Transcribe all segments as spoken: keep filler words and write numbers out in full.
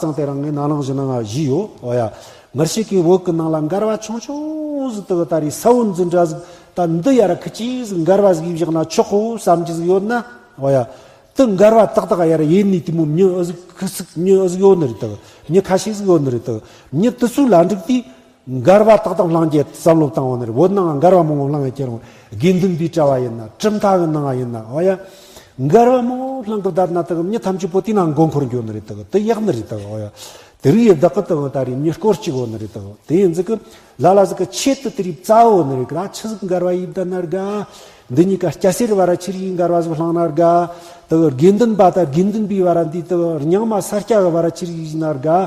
ཚང་དེ་རང་ངས་ནང་ལང་བཞིན་ནང་ང་བཞི་ཡོད། འོ་ཡ། ངར་ཤེས་ཀྱི་བོད་ཀྱི་ནང་ལ་འགལ་བ་ཆུང་ཆུང་ཟིག་དག་ད་རེས་ས་བོན་འཛིན་གྲྭ་ཟིག་ད་འདི་ཡ་ར་ཁི་ཅིག་ཟིག་འགལ་བ་ཟིག་ཡིབ་བཞག་ན་ཆོག་གོ་བསམ་གྱི་ཟིག་ཡོད་ན། འོ་ཡ། དེ་འགལ་བ་ཏག་ཏག་ཡ་ར་ཡིན་ནི་དེ་མོ་མྱི་ཨ་ཟིག་ཁི་ཟིག་མྱི་ཨ་ཟིག་ཡོད་ནི་རེད་དག་མྱི་ཁ་ཤས་ཟིག་ཡོད་ནི་རེད་དག་མྱི་དེ་ཚོ་ལ་འགྲིག་དུས། འགལ་བ་ཏག་ཏག་བླང་རྒྱུ་བསམ་བློ་བཏང་བ་ནི་རེད། བོད་ནང་འགལ་བ་མང་བོ་བླང་ཡོད་ཀྱི་རུང་དགེ་འདུན་པའི་གྲྭ་བ་ཡིན་ན་གྲུབ་མཐའ་གི་ནང་ཡིན་ན་འོ་ཡ། འགལ་བ་མང་བོ་བླང་གི་བསྡད་ན་དག་མྱི་ཐམས་ཅད་པོ་དེ་ན་མགོ་འཁོར་འགྱོ་ནི་རེད་དག་དེ་ཡག་ནི་རེད་དག་འོ་ཡ། དེ་རིགས་ཡི་བདག་གི་དག་ད་རེས་མྱི་སྐོར་གཅིག་འོ་ནི་རེད་དག་དེ་ཡིན་ཟིག་གི་ལ་ལ་ཟིག་གི་ཆེད་དུ་དེ་རིགས་རྩ་འོ་ནི་རེད་གི་ར་ཆི་ཟིག་འགལ་བ་ཡིན་ད་ན་ར་ག་འདི་གཉིས་ཀ་སྐྱ་སེར་བ་ར་ཆི་རིགས་འགལ་བ་ཟིག་བླངས་ན་ར་ག་དེ་གི་དགེ་འདུན་པ་དང་དགེ་འདུན་པའི་བར་འདི་དེ་གི་རྙིང་མ་ས་སྐྱ་གི་བར་ཆི་རིགས་ཡིན་ན་དགའ།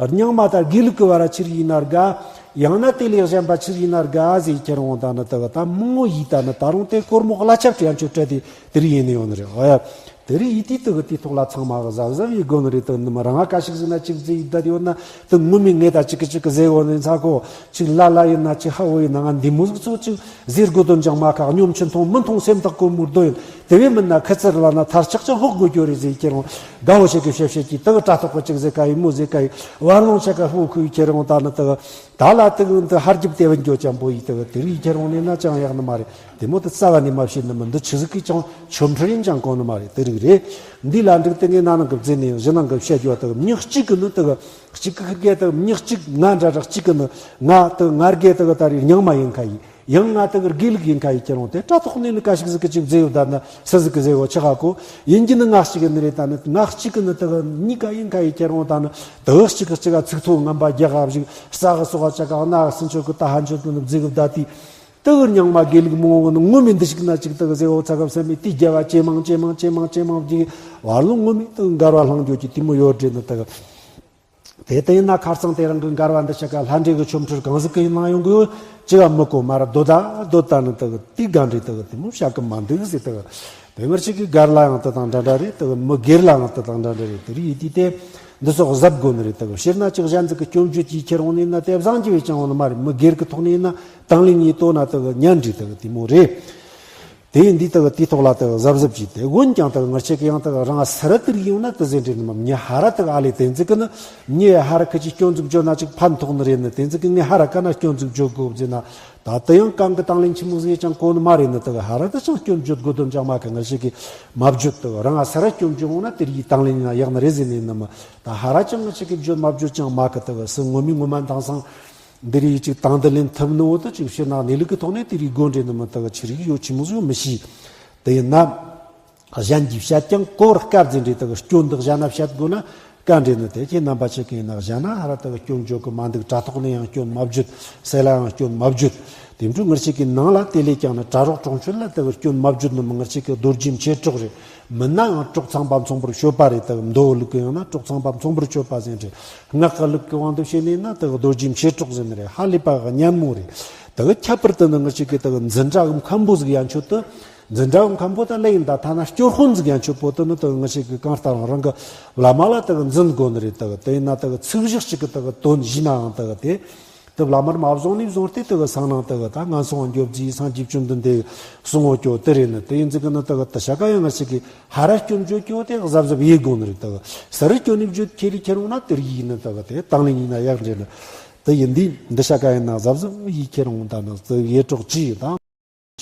རྙིང་མ་དང་དགེ་ལུགས་ཀྱི་བར་ཆི་རིགས་ཡིན་ན་དགའ། ཡང་ན་དེ་ལས་གཞན་པ་ཆི་རིགས་ཡིན་ན་དགའ་ཟེར་ཁྱེར་འོང་ད་ནི་དེ་གི་ད་མང་བོ་ཡིས་ད་ནི་ད་རུང་དེ་སྒོར་མོ་གླ་ཆ་བྲལ་ཡང་ཆོད་སྤྲད་དེ་དེ་རིགས་ཡིན་ནི་ཡོད་ནི་རེད། འོ་ཡ། དེ་རིགས་ཡིས་དུས་དེ་གི་དེའི་ཐོག་ལ་ཚང་མ་གི་གཟབ་གཟབ་ཡིས་དགོ་ནི་རེད། དེ་ནི་མི་རང་ང་ག་ཞིག་ཟིག་ན་ཅིག་ཟེར་ཡིས་ད་དེ་ཡོད་ན་དེ་ངོ་མའི་ངས་ད་ཅིག་གི་ཅིག་གི་ཟེར་འོ་ནི་ཚ་གོ་ཅིག་ལ་ལ་ཡིན་ན་ཅིག་ཧ་འོ་ཡིན་ན་ང་འདི་མོ་ཟིག་ཚོ་ཅིག་ཟེར་དགོས་དོན་ཅང་མ་ཁག་སྙོམས་ཆུན་ཐུང་མུན་ཐུང་སེམས་ཐག་གོ་མུར་རྡོ་ཡིན། དེ་བས་མིན་ན་ཁི་ཚིར་ལ་ན་ཐར་ཆག་ཅང་ཧོག་དགོས་རྒྱུ་རེད་ཟེར་ཁྱེར་འོང་དགའ་བོ་ཞིག་གི་བཤད་བཤད་ཀྱིས་དེ་གི་དྲ་ཐོག་གི་ཅིག་ཟེར་ག་ཡིན་མོ་ཟེར་ག་ཡིན་བར་ལོང་ཆ་ག་ཧུ་ཁུ་ཁྱེར་འོང་ད་ནི་དེ་གི་ད་ལ་དེ་གི་འདི་ཧར་རྒྱབ་དེ་བན་རྒྱོ་ཅང་པོ་ཡིས་དེ་གི་དེ་རིགས་ཁྱེར་འོང་ནི་ན་ཅང་ཡག་ནི་མ་རེད། དེ་མོ་དེ་རྩ་བ་ནས་མ་བཤད་ནི་མིན། འདི་ཆི་ཟིག་གིས་ཀྱང་ཆོ་འཕྲུལ་ཡིན་ཅང་གོ་ནི་མ་རེད། དེ་རིགས་རེད། འདི་ལ་འགྲིག་དེ་ངས་ན་ནང་གི་བརྫིས་ནས་གཞི་ནང་གི་བཤད་རྒྱུ་དེ་གི་མྱི་གཅིག་གི་ནི་དེ་གི་གཅིག་གི་ཁི་གེ་དེ་མྱི་གཅིག་ང་འདྲ་རག་གཅིག་གི་ནི་ང་དེ་ང་རྒྱལ་དེ་གི་ད་རེས་རྙིང་མ་ཡིན་ཁ་ཡིན། ཡང་ང་དེ་གི་དགེ་ལུགས་ཡིན་ཁ་ཡི་ཁྱེར་འོང་དེ་དྲ་ཐོག་ནས་ནི་ཀ་ཞིག་ཟིག་གི་ཅིག་མཛེས་ཡོད་ད་ན་སུ་ཟིག་གི་མཛེས་ཡོད་ཆི་ཧ་གོ། ཡིན་གྱི་ནི་ང་གཅིག་གི་ནི་རེད་ད་ནི་ང་གཅིག་གི་ནི་དེ་གི་གཉིས་ཀ་ཡིན་ཁ་ཡི་ཁྱེར་འོང་ད་ནི་དེ་གི་གཅིག་གི་གཅིག་ག་ཚིག་ཐོ་ངན་པ་རྒྱག་ག་བཞིག་རྩ་གི་སོག་ག་ཅག་ག་གནའ་གི་སུན་ཆོད་གི་ད་ཧན་ཆོད་གི་ནི་མཛེས་གི་ད་དེ་དེ་གི་རྙིང་མ་དགེ་ལུགས་མང་བོ་ནི་ངོ་མི་འདི་ཞིག་ན་ཅིག་དེ་གི་ཟེར་འོ་ཚ་གབ་སེ་མི་དེ་རྒྱལ་བ་ཇེ་མང་ཇེ་མང་ཇེ་མང་ཇེ་མང་གི་བར་ལོ་ངོ་མི་དེ་གི་འགལ་བ་ལྷང་རྒྱུ་གི་དེ་མོ་ཡོད་རེད་ནི་དེ་གི། དེ་ལྟ་ཡིན་ན་ཁ་རྩང་དེ་རང་གི་འགལ་བ་འདི་ཆ་ག་ལྷ་འདྲེ་གི་ཆོ་འཕྲུལ་གང་ཟིག་གི་ཡིན་ན་ཡོང་གི་ཡོད་ཅི་ག་མི་གོ་མ་ར་སྡོད་ད་སྡོད་ད་ནི་དག་དེ་ག་འདྲེ་དག་དེ་མོ་བྱ་གི་མ་འདུག་ཟེར་དག་དེ་ངར་ཅིག་གི་སྒེར་ལ་ཡང་དེ་དང་འདྲ་འདྲ་རེད། དག་མི་སྒེར་ལ་ཡང་དེ་དང་འདྲ་འདྲ་རེད། དེ་རིགས་ཡིན་དུས་དེ་འདི་སོགས་གཟབ་དགོས་ནི་རེད། དག་སྤྱིར་ན་ཅིག་གཞན་ཟིག་གི་སྐྱོན་བརྗོད་ཀྱིས་ཁྱེར་འོང་ནི་ཡིན་ན་དེ་བཟང་རྒྱུ་བས་ཅང་འོང་ནི་མ་རེད། མི་སྒེར་གི་ཐོག་ནས་ཡིན་ན་དང་ལེན་ཡིན་ལྟོས་ན་དག་ཉན་འདྲི་དག་དེ་མོ་རེད། དེ་ཡིན་དུས་དག་དེའི་ཐོག་ལ་དག་གཟབ་གཟབ་བྱས་ཏེ་འོན་ཀྱང་དག་ངར་ཆེ་གི་ཡང་དག་རང་སར་དེར་ཡོང་ན་དེ་ཟེར་འདྲེ་ནི་མ་ཉེ་ཧ་ར་དག་ཨ་ལེ་དེ་འཛི་གི་ནི་ཉེ་ཧ་ར་ཁི་ཅི་སྐྱོན་འཛུགས་བརྗོད་ན་ཅིག་ཕན་ཐོགས་ནི་རེད་ནི། དེ་འཛི་གི་ངས་ཧ་ར་ཀ་ན་སྐྱོན་འཛུགས་བརྗོད་དགོས་ཟེར་ན་ད་དེ་ཡང་གང་གི་དང་ལེན་ཆི་མོ་ཟིག་ཡེ་ཅང་གོ་ནི་མ་རེད་ནི། དག་ཧ་ར་དེ་ཅང་སྐྱོན་བརྗོད་དགོས་དོན་ཅང་མ་གི། ངར་ཆེ་གི་མ་བརྗོད། དག་རང་སར་སྐྱོན་བརྗོད་འོང་ན་དེ་རིགས་དང་ལེན་ཡིན་ན་ཡག་ནི་རེད་ཟེར་ནི་ནི་མ་ད་ཧ་ར་ཅང་ངར་ཆེ་གི་བརྗོད་མ་བརྗོད་ཅང་མ་གི། དག་སུ་ངོ་མི་ངོ་མ་དང་སང་འདི་རིགས་ཅིག་དང་དུ་ལེན་ཐུབ་ནི་འོ་དུ་ཅིག་ཕྱིར་ན་གནས་ལུགས་ཀྱི་ཐོག་ནས་དེ་རིགས་དགོས་འདྲེ་ནི་མི་དག་ཆི་རིགས་ཡོད་ཆི་མོ་ཟིག་ཡོད་མི་ཤེས། དེ་ཡིན་ན་གཞན་གྱིས་བཤད་ཀྱང་གོ་བར་དཀའ་ཟེར་འདྲེ་དག་སྐྱོན་འདི་གཞན་ན་བཤད་དགོས་ན་དཀའ་འདྲེ་ནི། དེ་ཁྱེད་རྣམ་པ་ཆེ་གི་ཡིན་ན་གཞན་ན་ཧ་ར་དག་སྐྱོན་བརྗོད་གི་མ་འདུག་དྲ་ཐོག་ནས་ཡང་སྐྱོན་མ་བརྗོད། སེ་ལ་ཡང་སྐྱོན་མ་བརྗོད། དེ་འཕྲོ་ངར་ཆེ་གི་ནང་ལ་དེ་ལས་ཀྱང་ནི་གྲྭ་རོགས་གྲོང་ཆོད་ལ་དག་སྐྱོན་མ་བརྗོད་ནི་མི་ངར་ཆེ་གི་རྡོ་རྗེ་མཆེད་གྲོགས་རེད། མིན་ན་ཡང་གྲོགས་ཚངས་པ་མཚུངས་པར་སྤྱོད་པ་རེད། དག་མདོ་ལུགས་ཀྱི་ཡང་ན་གྲོགས་ཚངས་པ་མཚུངས་པར་སྤྱོད་པ་ཟེར་འདྲེ། སྔགས་ཀྱི་ལུགས་ཀྱི་དབང་དུ་བྱས་ནས་ན་དག་རྡོ་རྗེ་མཆེད་གྲོགས་ཟེར་ནི་རེད། ཧ་ལས་པ་གི་གཉན་མོ་རེད། དག་ཁྱད་པར་དུ་ནི་ངར་ཆེ་གི་དག་འཛིན་གྲྭ་གི་མཁན་པོ་ཟིག་ཡན་ཆོད་དུ། འཛིན་གྲྭ་གི་མཁན་པོ་དག་ལས་ཡིན་ད་ཐ་ན་སྐྱོར་དཔོན་ཟིག་ཡན་ཆོད་པོ་དུ་ནི་དག་ངར་ཆེ་གི་གང་ལྟར་རང་གི་བླ་མ་ལ་དག་འཛིན་དགོས་ནི་རེད། དག་དེ་ཡིན་ན་དག་ཚིག་བཞི་གཅིག་གི་དག་དོན་ཞུས་ནའང་དག་དེ། དེ་བླ་མར་མ་བཟུང་ནས་བཟུང་སྟེ་དེ་གི་སང་ནང་དེ་གི་ད་ངན་སོང་འགྱོ་རྫིས་སངས་རྒྱས་བཅོམ་ལྡན་འདས་གསུང་ངོ་སྐྱོ་དེ་རེད་ནི། དེ་ཡིན་ཙི་གི་ནི་དེ་གི་དེ་ཤ་ཀ་ཡང་ང་ཞིག་གི་ཧ་ར་སྐྱོན་བརྗོད་སྐྱོ་དེ་གཟབ་གཟབ་ཡེ་དགོས་ནི་རེད། དེ་གི་སར་སྐྱོན་ནི་བརྗོད་ཁྱེར་རི་ཁྱེར་འོང་ན་དེ་རི་ཡིན་ནི། དེ་གི་དེ་དང་ལེན་ཡིན་ན་ཡག་འདྲེ་ནི། དེ་ཡིན་དུས་འདི་ཤ་ཀ་ཡིན་ན་གཟབ་གཟབ་ཡེ་ཁྱེར་འོང་ད་ནི་དེ་ཡེ་གྲོགས་ཅི་ཡིན་དང་།